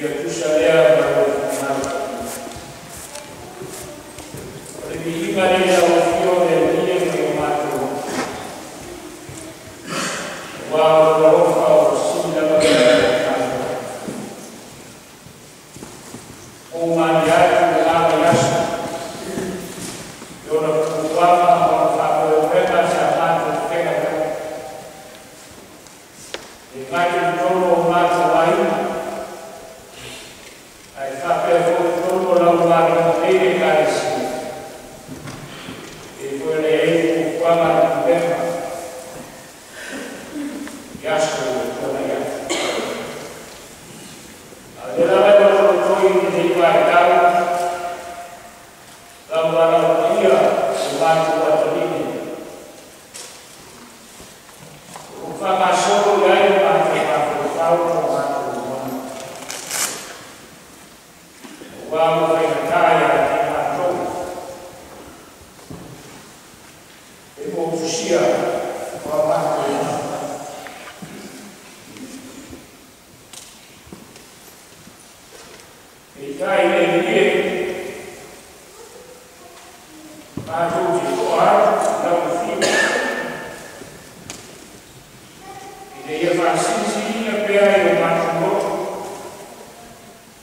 Ia tusa lea ma lou finagalo. O le viiga lea i lau Afioga e Alii ma i o matou aua o lou alofa ua sili lava lea i le tatou. Ua ou malie atu i lena vaiaso i ona fuafuaga ma ona faamoemoega sa matou feagai ai. E gata i totonu o matou aiga, ae faapea foi i totonu o lau galuega nei i le Ekalesia. E pei foi ona i ai fuafuaga a le Pulega i aso ua tuanai atu. A o lea lava e lotolotoi i lenei vaitau lau valaaupaia o matou atalii nei. O lo o faagasolo i ai le matou mafaufau ma o matou lagona. Aua ua faigata ia te matou e motusia o a matou mafuta. Peitai le Alii e, matou te to'a atu i lau Afioga, ina ia faasilisiliina pea i o matou loto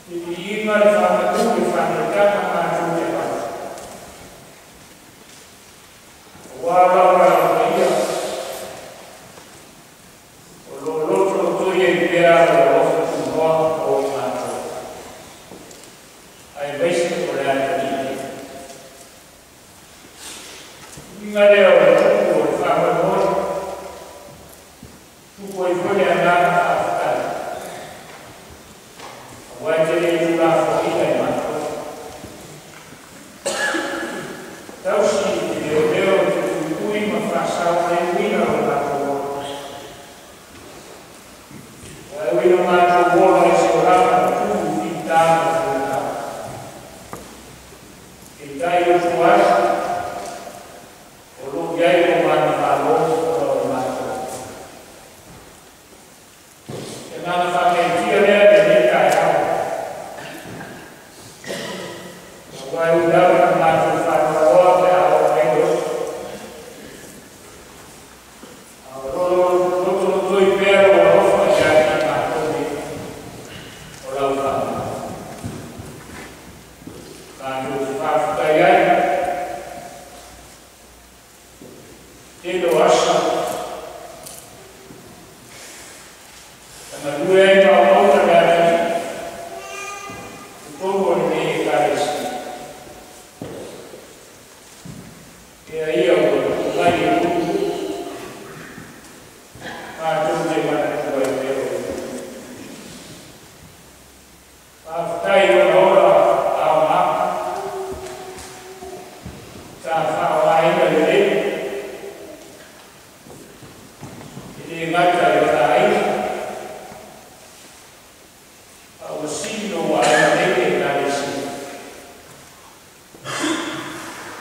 le viiga, le faamanu, le faaneetaga matou te avatu. Aua o lau valaaupaia, o lo o lotolotoi ai pea lou alofa tunoa mo i matou, aemaise o le atalii nei. Uiga lea o le tupu o le faamoemoe, tupu ai foi le agaga faafetai, aua e te le tuulafoaiina i matou. Tausi i leoleo te puipui ma faasao ai uiga o matou ola. Aua e ui ina matou ola i se olaga tumu fita ma fugata, peitai o tua atu o lo o i ai lo manumalo ona o i matou. E agaga faakaitia lea i lenei taeao, aua e ui lava ina matou faanoanoa pe a oo mai le oso, a o lo o lotolotoi pea lou alofa ia te i matou nei o lau fanau. Matou te faafetai ai tele o aso na galue ai ma auauna le atalii totonu o lenei Ekalesia. Ea ia ua tuu mai e ulu matou te manatua ai pea oe. Faafetai ona ola aoga sa faaaogaina lelei, e le gata i ona aiga, a ua sili lou aiga nei le Ekalesia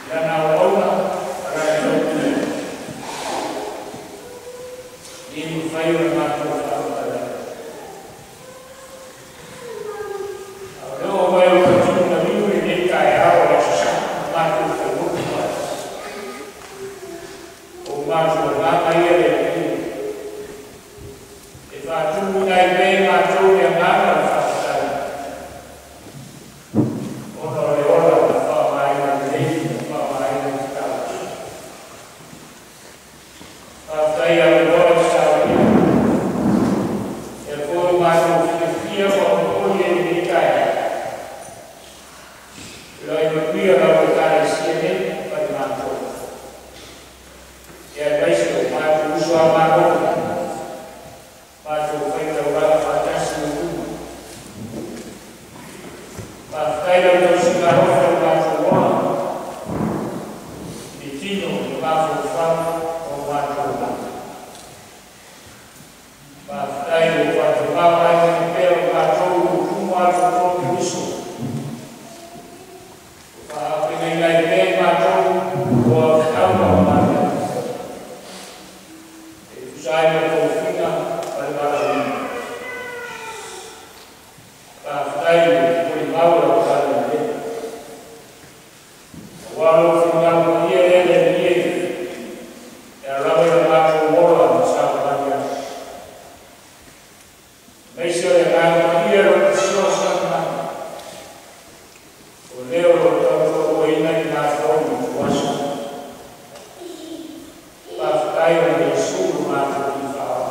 i lana auauna ma lana tautua. E le mafai ona matou faamatalaina. A o lea ua mai o patino maliu i lenei taeao o le Aso Sa na matou failotu faatasi. O matou agaga ia le Alii e faatumuina ai pea i matou le agaga o le faafetai, ona o le ola na faaaogaina lelei ma faaaogaina tatau. Faafetai avanoa i saunia. Lea foi ua matou fiafia ma momoli ai lenei taeao. Feiloai manuia lau Ekalesia nei ma le matou. Ia aemaise o matou uso a Malo, matou faitaulaga faatasi i luma. Faafetai lau tausiga alofa i lo matou ola, i le tino, le mafaufau ma o matou agaga. Faafetai ua faatamaoaiga pea o matou ua tumu atu totonu uso. Ua faapegaina ai pea i matou o afutaga o matou. E tusa ai ma tofiga ma le valaauina. Faafetai i le molimau o lau tala lelei. Aua lou finagalo paia lea le Alii e, e ala lava i le matou ola ma savavali ai. Aemaise o le Agaga Paia o lo o fesoasoani mai. O lea o lo o tautoaluaina i matou i ituaso. Faafetai ona Iesu lo matou Alii Faaola.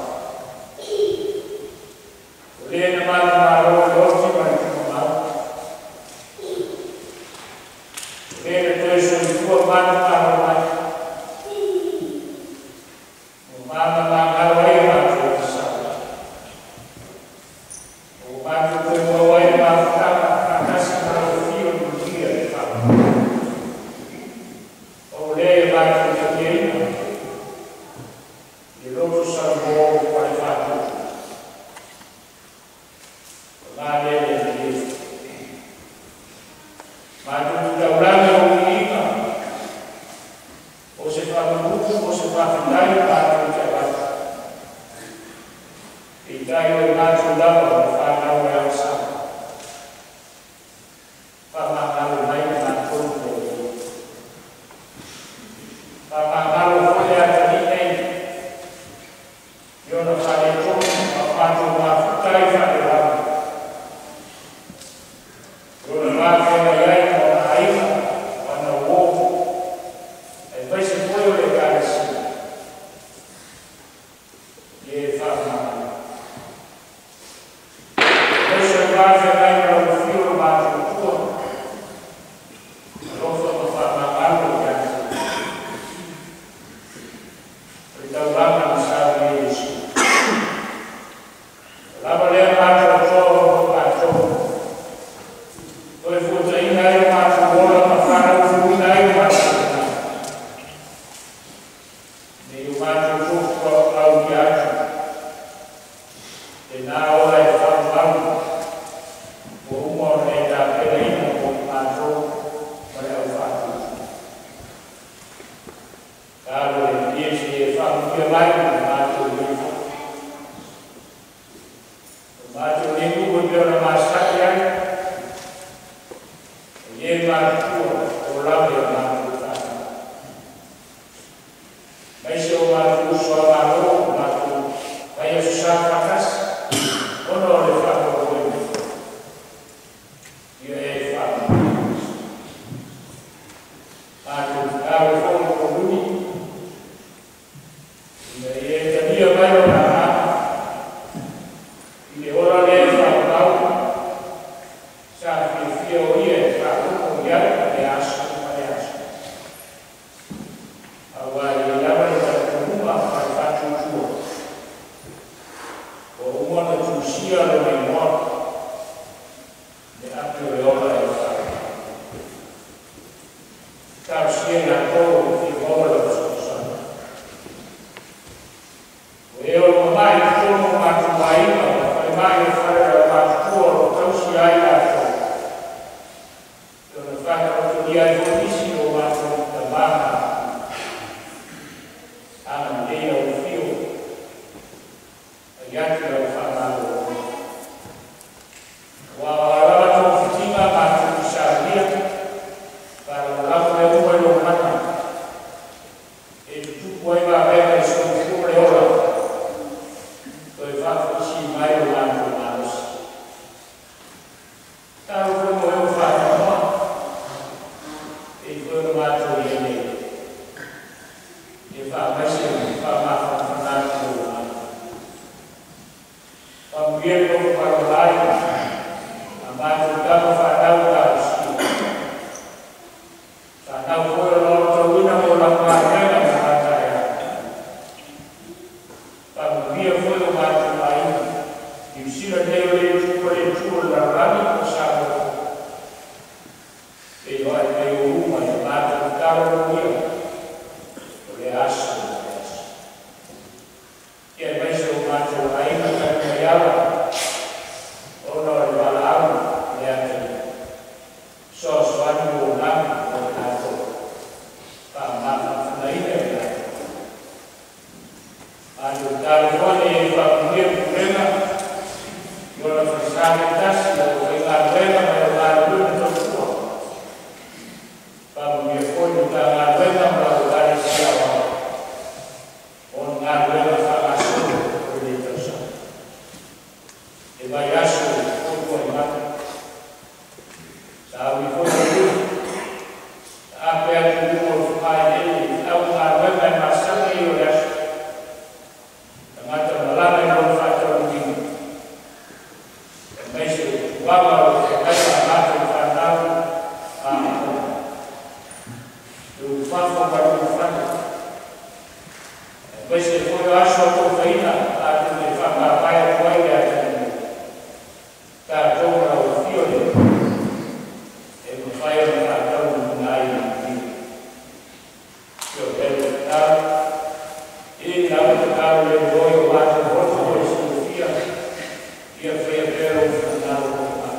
O le na manumalo i le oti ma le tumamau. O le na toe soifua manumalo mai. Ua manamagalo ai o matou fasau. Ua matou toe maua ai le mafutaga faatasi ma lau afio manuia le faamoemoe. O lea e matou taliaina i le loto salamo ma le faatutu. O ngā lea le Alii. Matou te taulaga i lou viiga, o se faamanuku o se faafetai matou te avatu. Peitai o e matou lava o le fanau e agasala. Faamagalo mai i matou le Alii. Faamagalo foi le atalii nei i ona faaletonu ma matou mafuta ai faaleolagi. I ona vafeagai ai ma ona aiga, ma ona uo, aemaise foi o le Ekalesia. Ia e faamagalo. Aemaise o le vafeagai ma lau afio le matou Atua, alofa ma faamagalo ia te outou. O le taulaga na saunia e Iesu. Ua lava lea matou atoa mo matou. Toe fuataina ai o matou ola ma faalaufuina ai o matou lima. Nei o matou tofu aulia atu. Lena ola e faamau ua uma ona e tapenaina mo i matou ma le aufaatutu. Talo le Alii se e faamuia mai ma le matou nei foi. O matou nei nuu e pei ona masani ai. O ie matutua o lava i a matou fanau. Aemaise o matou uso a Malo, o matou fai aso sa faatasi, ona o le faamoemoe nei. Ia e faamanuia. Matou tatalo foi i Koluni, ina ia e talia mai lona agaga i le ola lea e faamau sa fiafia o ia e faalogo i ai i le aso ma le aso. Aua e i ai lava le talitonuga ma le faatuatua ua uma ona tusia lona igoa i le api o le ola e faamau. Talosia i latou o lo o fia maua lau fesoasoani. O e o lo o mamai i totonu o matou aiga ma falemai o fale o le aumatutua o lo o tausia ai latou. E ona faataotolia ai foi nisi o matou tama ma agalelei lau afio ai atu lau faamaloloina. Aua o a lava togafitiga matou te saunia, faalagolago mea uma i lou mana e tutupu ai vavega i le soifua ma le ola, toe faafoisi mai lo matou malosi. Talo foi mo e ua faanoanoa, pei foi ona matou i ai nei. Ia faamaise ma faamafanafana atu lou agaga. Faamanuia le nofo palapalai a matou tama fanau talosia. Fanau foi o lo o aotauina mo lau galuega ma la taeao. Faamanuia foi o matou aiga. Niu Sila nei o le itu ma le itu o le lalolagi po o Samoa foi. Feiloai mai o uma i a matou tatalo manuia o le aso ma le aso. Ia aemaise o matou aiga talu mai ala ona o le valaau le atalii. Tulaga o le feagai ma a matou fanau aoaoga. I ulufafo ma le ulufale, aemaise foi o aso atofaina tatou te faamavae atu ai i le atunuu, tatou ma lau afio le e mafai ona faataunuuina ai le manuia. Si o le tatalo, i lau tatalo le oi o matou loto mo le silafia, ia faia pea lou finagalo o matou.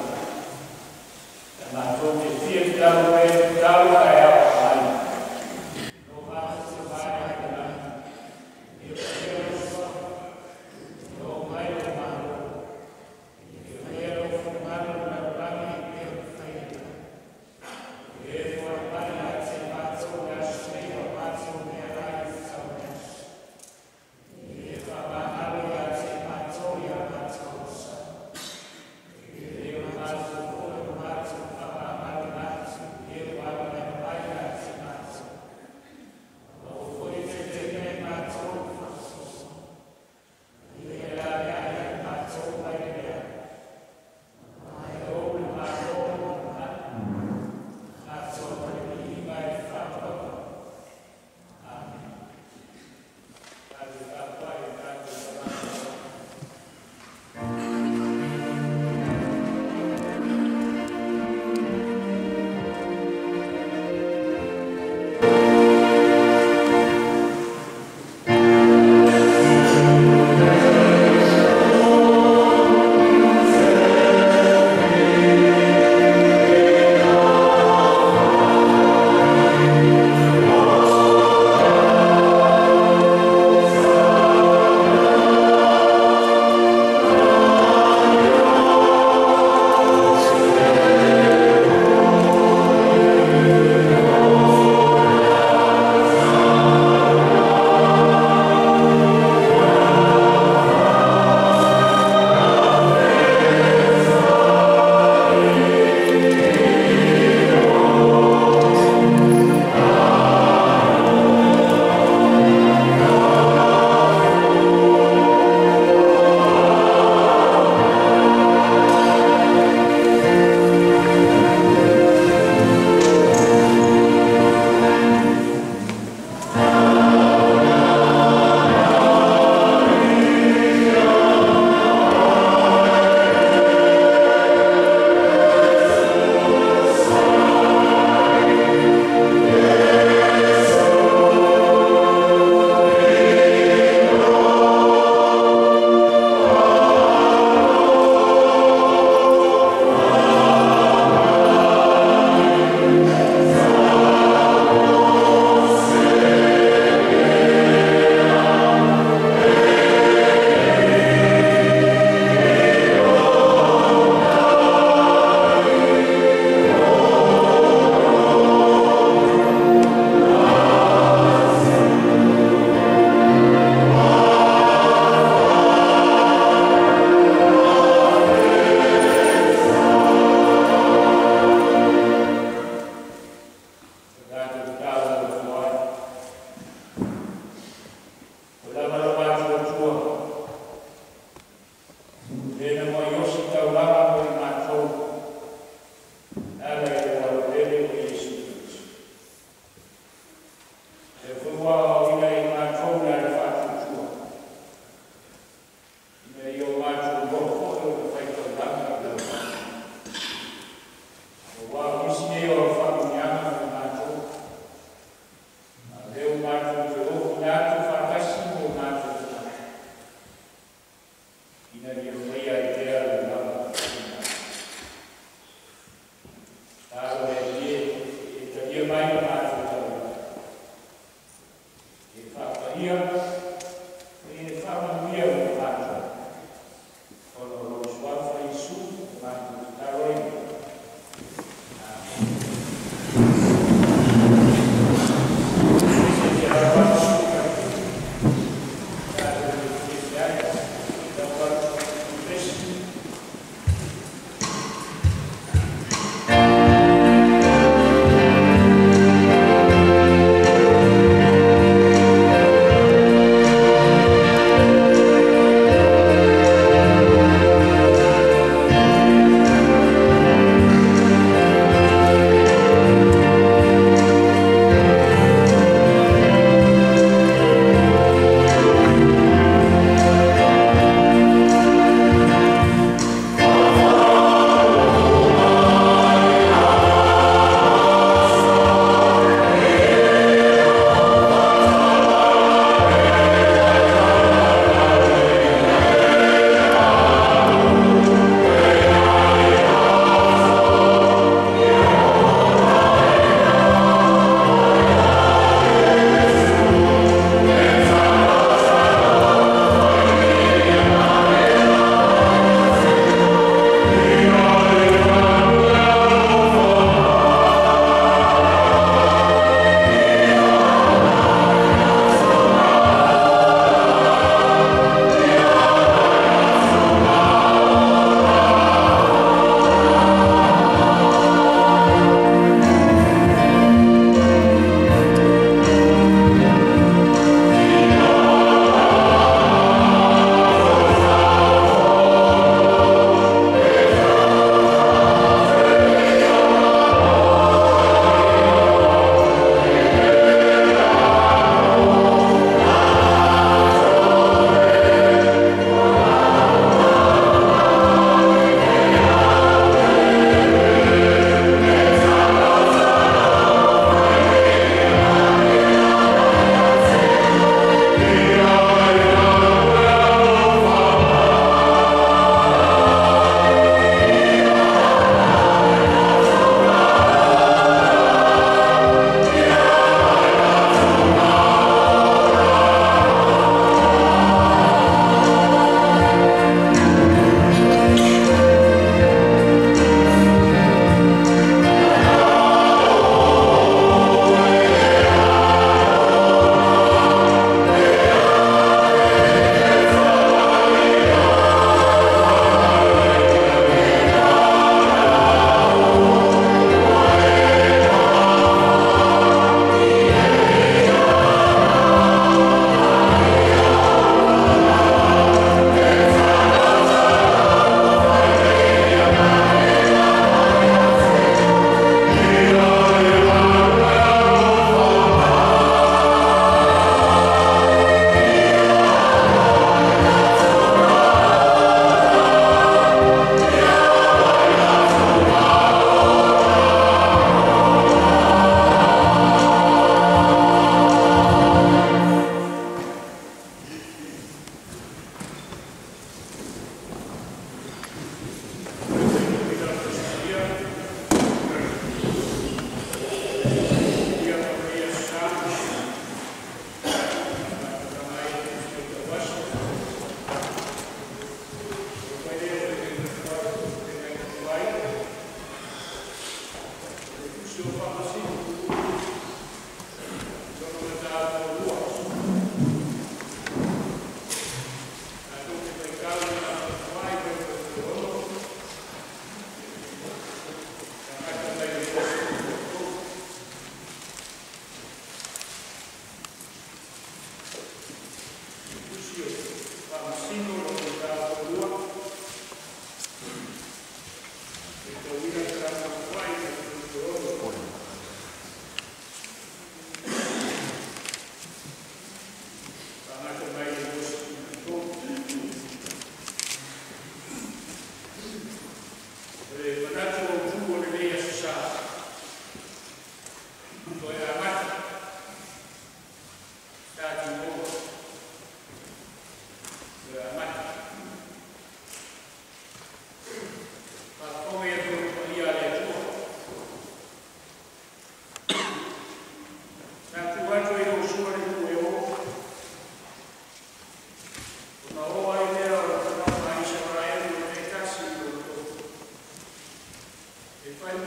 Amen.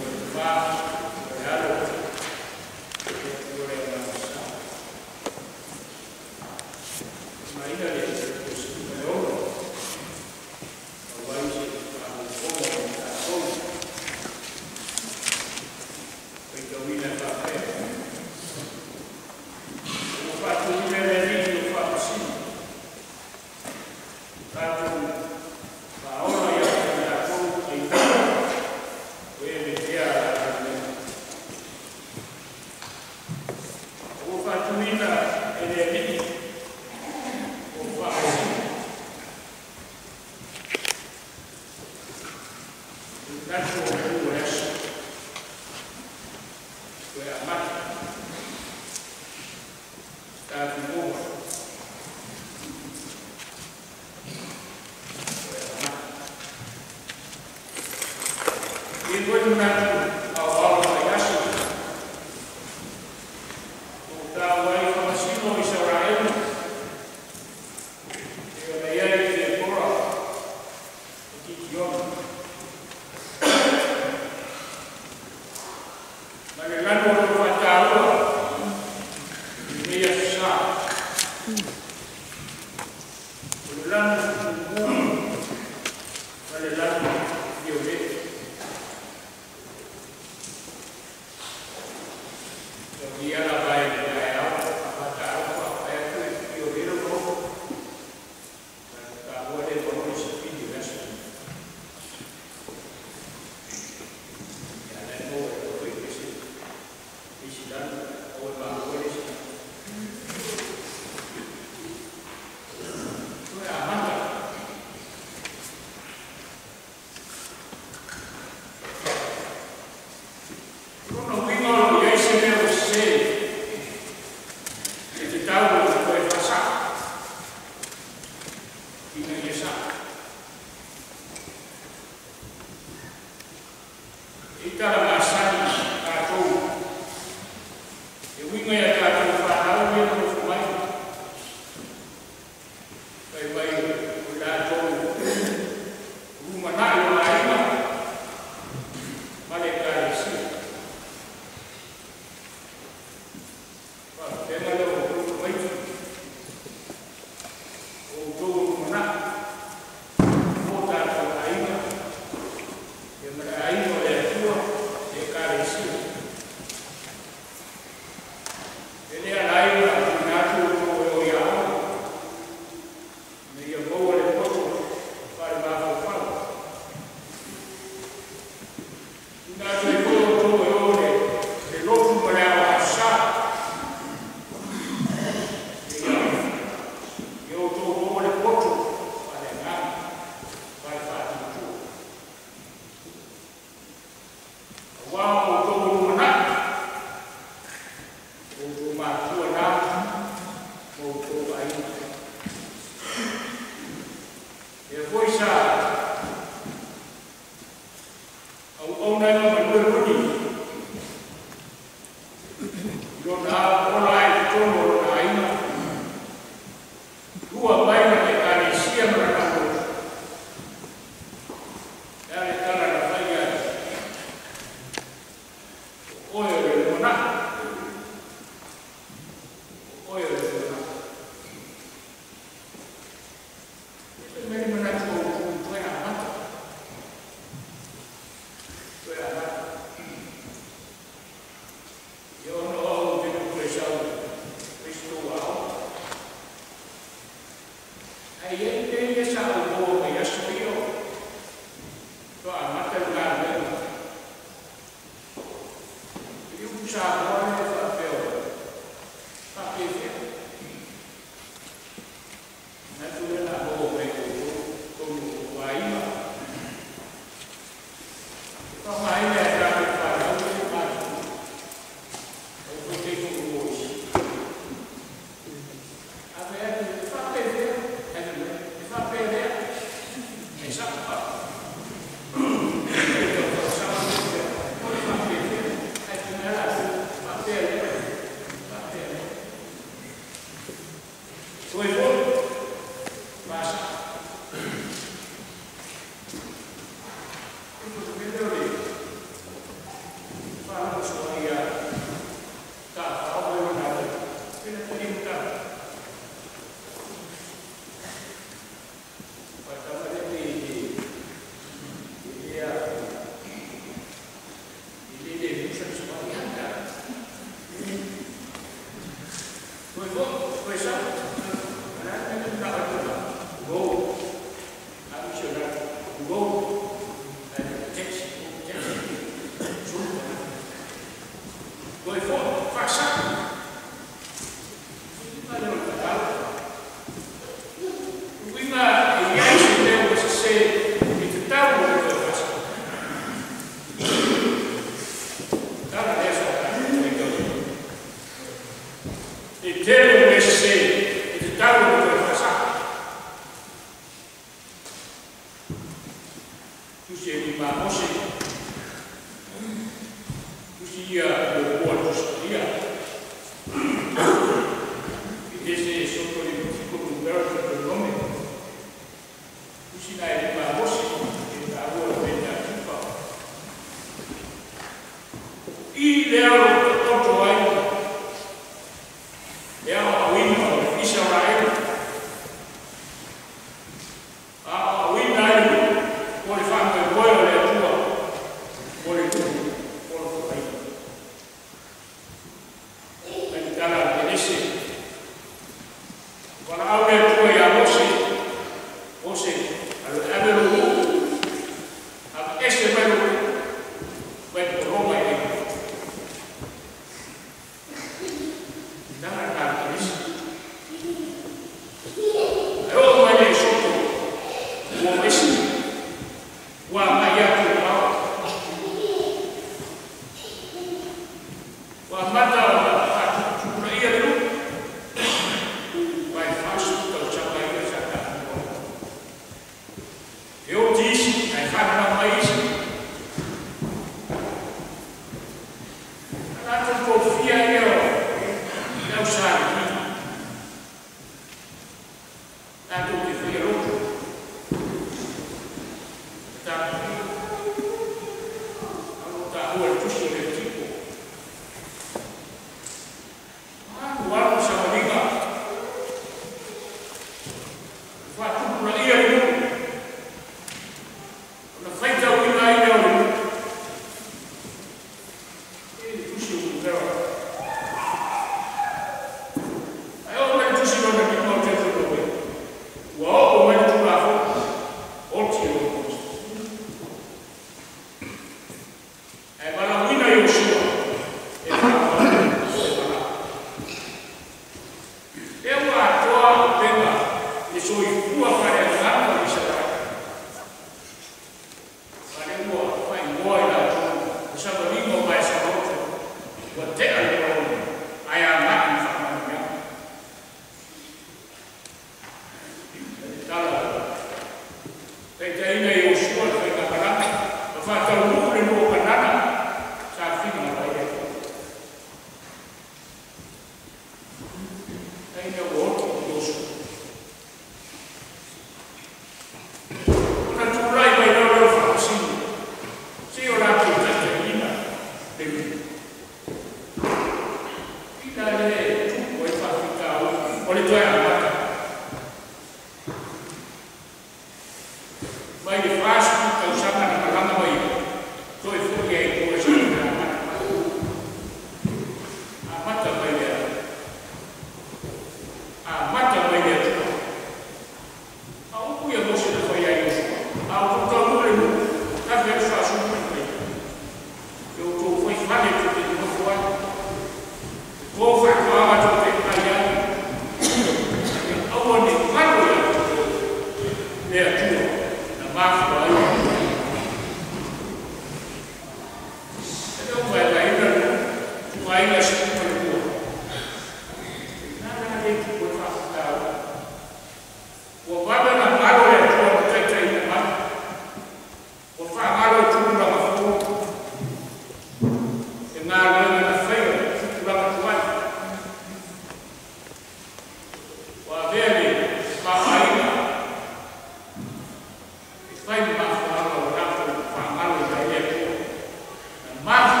Mas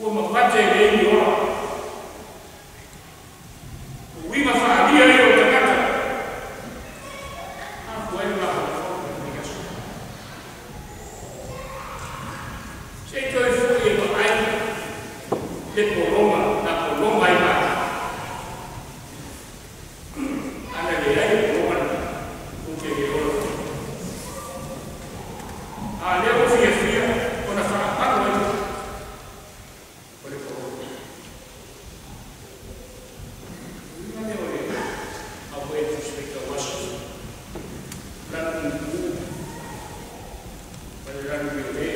Ua mafate e leini ola. Uiga whaalia e o takata. A fua e mafaufau i aso. Se i toi fui e maai le poloma, na poloma i maa. Ana le ai poloma na, o te le ola. A lea o fia fia, o na whaapano ai. O le poloma. Uiga lea o le au e tuspeita waso. Lanu u, ma le lanu i o le.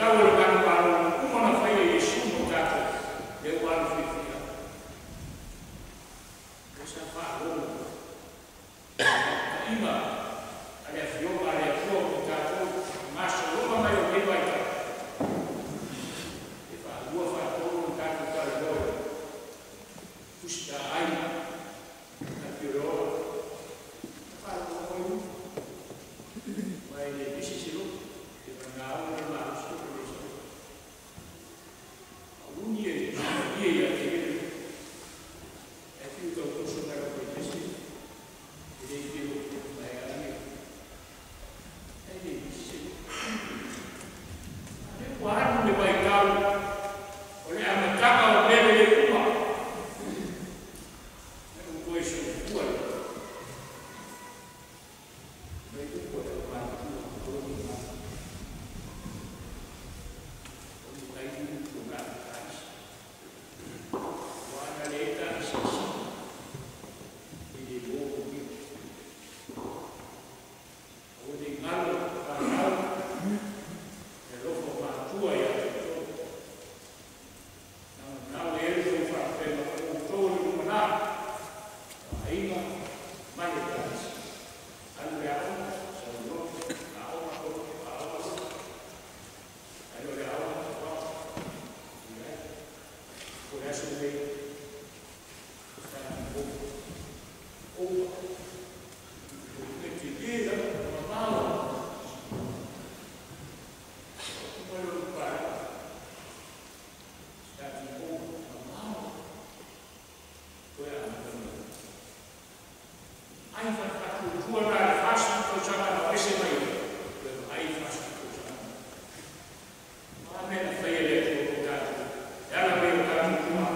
Vaitau o le manumalo ua uma ona faia e Iesu mo tatou, lea ua alu fiafia ai. Lea sa faalogo i le naunautaiga a le Afioga a le Atua mo tatou i le gasologa mai o lenei vaitau, pe faalua faatolu ona tatou talanoa i le Tusi Taai Tafio le Ola. Na faalogologo ai uma, aua e le misi se loto, pe vagana ua le malosi pe leai se loto. A uni e malie ia te ia le loto, ae fiu tau toso mai lau faipese, e le fia loto mai a ia. Ae le misi se loto. A lea ua alu le vaitau o le amataga o mea lelei uma, na ou toe soifua lea. Mai upu a le aumatutua o loto ma o le taimi ua na taisi. Ua ana le taisiisi i le logo. O le galo fanau le alofa o matua ia te outou. Naunau e le tou faalupega o outou o le lumanai, o aiga ma le Ekalesia. Alu i le aoga, sau loto, aoga loto, aoga loto. Alu i le aoga, aoga. Leai. O le aso lenei, tatou over. E tele lava, mamao. Uma le pae. Starting over, mamao. Toe amata mai. Ai faatuatua na le 40 tausaga na o ese mai ai. Toe vaai 40 tausaga. O a mea na faia e le Atua mo tatou? E ala mai o tatou tua.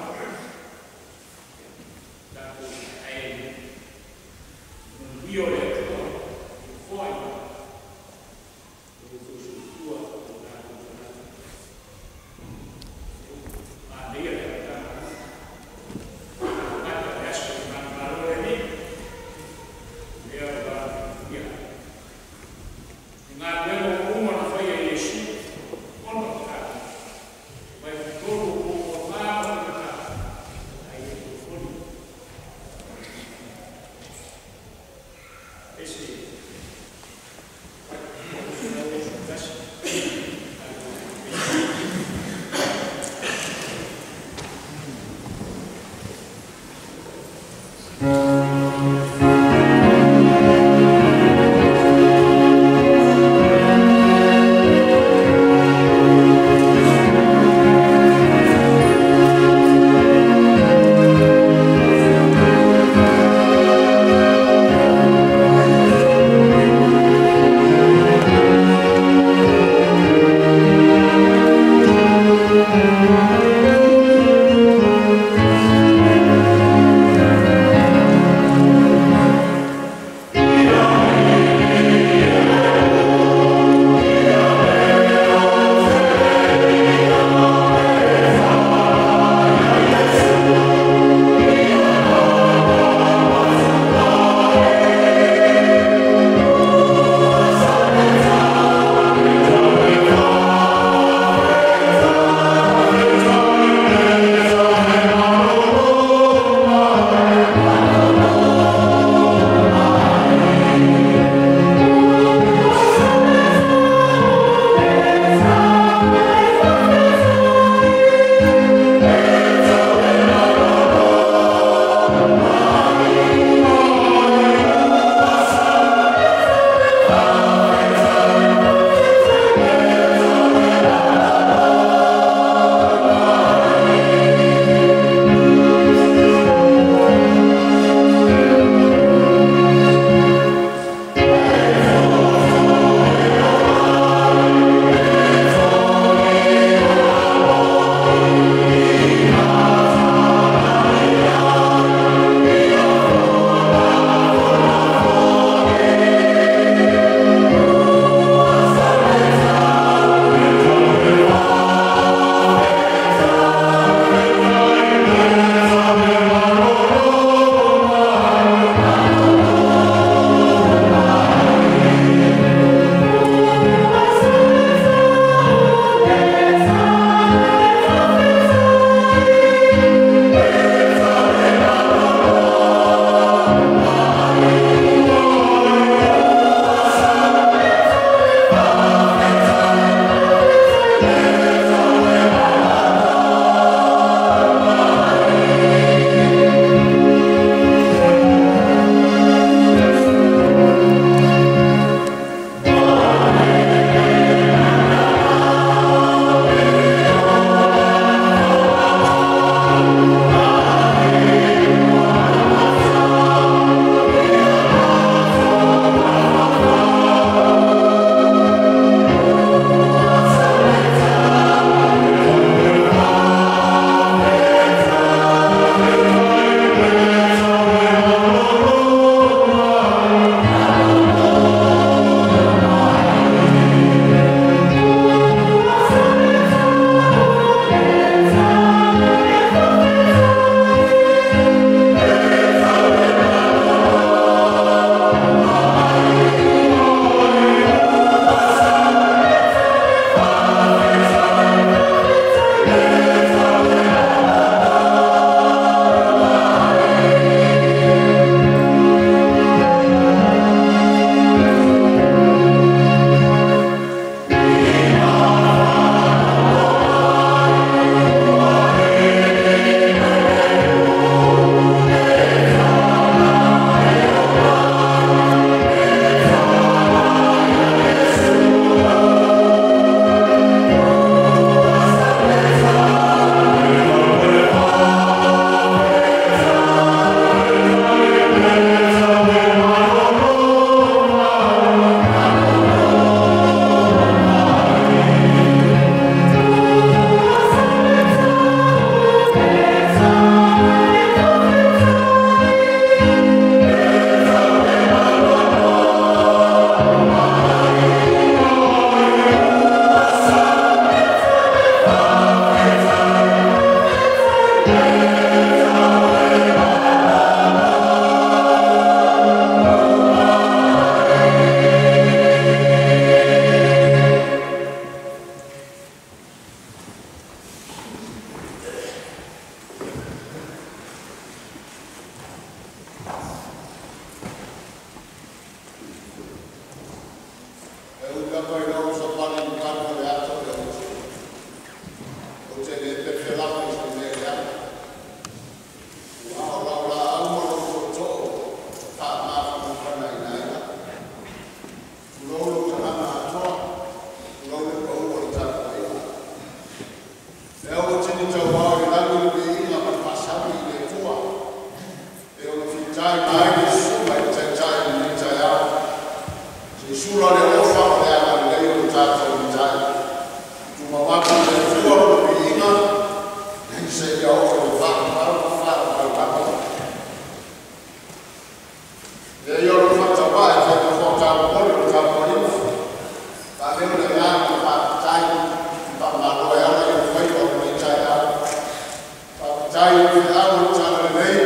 Ai feau o le talalelei,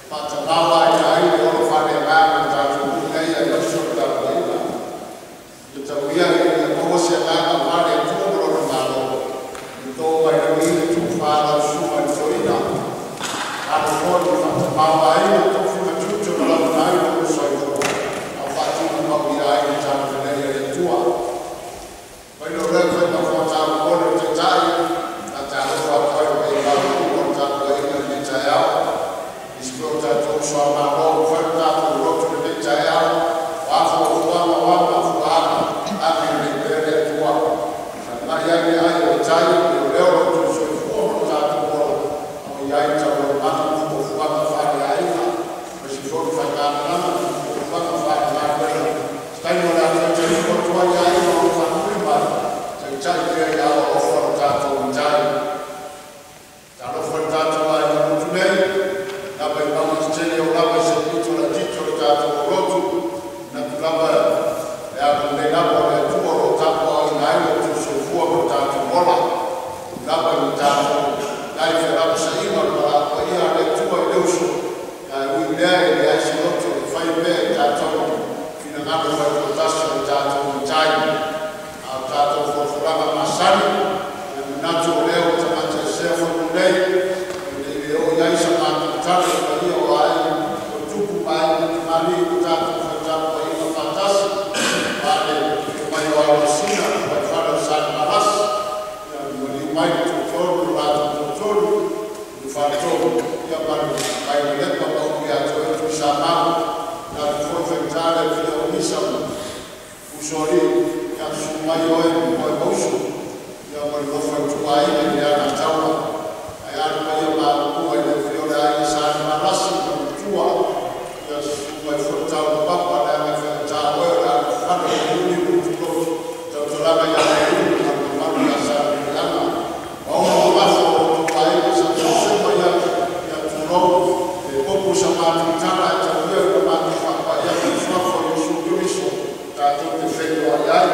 faatamaoaiga ai le ola faaleagaga o le tatou nuu nei aemaise o le tapuaiga. Ia tapuia ina ia maua se agaga aua le Atua ma Lona Malo, ia to mai lagi le tofa a lau Susuga i le Toeaina, alo foi i le faatamaoaiga o tofi ma tiute ma lauina ai lou soifua, a o faatino paulia ai le talalelei a le Atua. Mai lou leo fai ma le Taitai, faatalofa atu ai i le paia maualuga o le tapuaiga i lenei taeao. Nisi foi o tatou uso a Malo ua fai lo tatou lotu i lenei taeao, o a fuafuaga o a mafuaaga, agalelei pea le Atua. Sagai ai le ai o le tai, leoleo lo outou soifua ma lo tatou ola, aua ai taualumaga ma fuafuaga faaleaiga, aemaise foi o le faigamalaga ma fuafuaga faalegaluega. Se taimi o le a toe atu ai i aiga o lo o faatuli mai, taitai pea i aao alofa o lo tatou Matai. Talofa i le tatou aiga lotu nei, lava i mauga tetele oo lava i se pito laitiiti o le tatou lotu, manatu lava le agalelei lava o le Atua o lo o tapuaaoina ai lo outou soifua ma lo tatou ola. Ui lava ina tatou i ai i felavasaiga o le valaau paia a le Atua i le uso, ae ui i lea e leai se loto e fai mea i tatou finagalo faitoatasi o le tatou Matai. A o tatou folafolaga masani, e manatu o lea ua tagata e sea fonu nei, e le oo i ai sa matou tala i paia o aiga o tupu ma ee ma tamalii ua tatou faitapuaiga faatasi, ma le afio mai o Alosina ma le fale o Salevalasi, ia maliu mai le toatolu, lo latou toatolu, le faletolu, ia ma le Vaialelepa ma upu ia te oe Tuisamau, manatu foi faigata le afio o Misa ma Usoalii, ia susu mai oe Moemausu, ia ma le nofo a ituaiga i le Alataua. Ae a le paia maualuga i le afio o le Aiga Salevalasi ma le Matua, ia susu mai foi Taulapapa leaga e faigata o oe o le alofale o Niuniu tulotu tautalaga ia Leiuli ma le mamalu ia Salemuliaga. Ma ona mamafa o outou aiga sa tausema ia tulou, e popo sa matou tala ae tauia i le matou faapai atu i suafa o Iesu Keriso tatou te feiloai ai.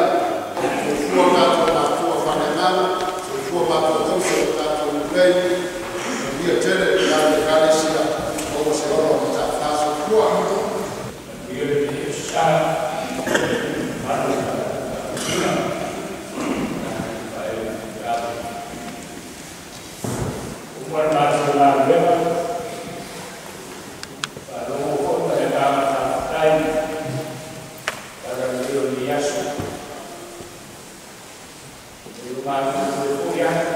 Soifua tatou matua faaleagaga, soifua matua tausi o le tatou nuu nei, manuia tele le Ekalesia, maua se ola o mata'afa. Soifua. Manuia le sā, mamalu o le tapuaiga, faaiu feau. Uma le matou galuega, faalogo foi ma le agaga faafetai talalelei o lenei aso. E o matou toe foi atu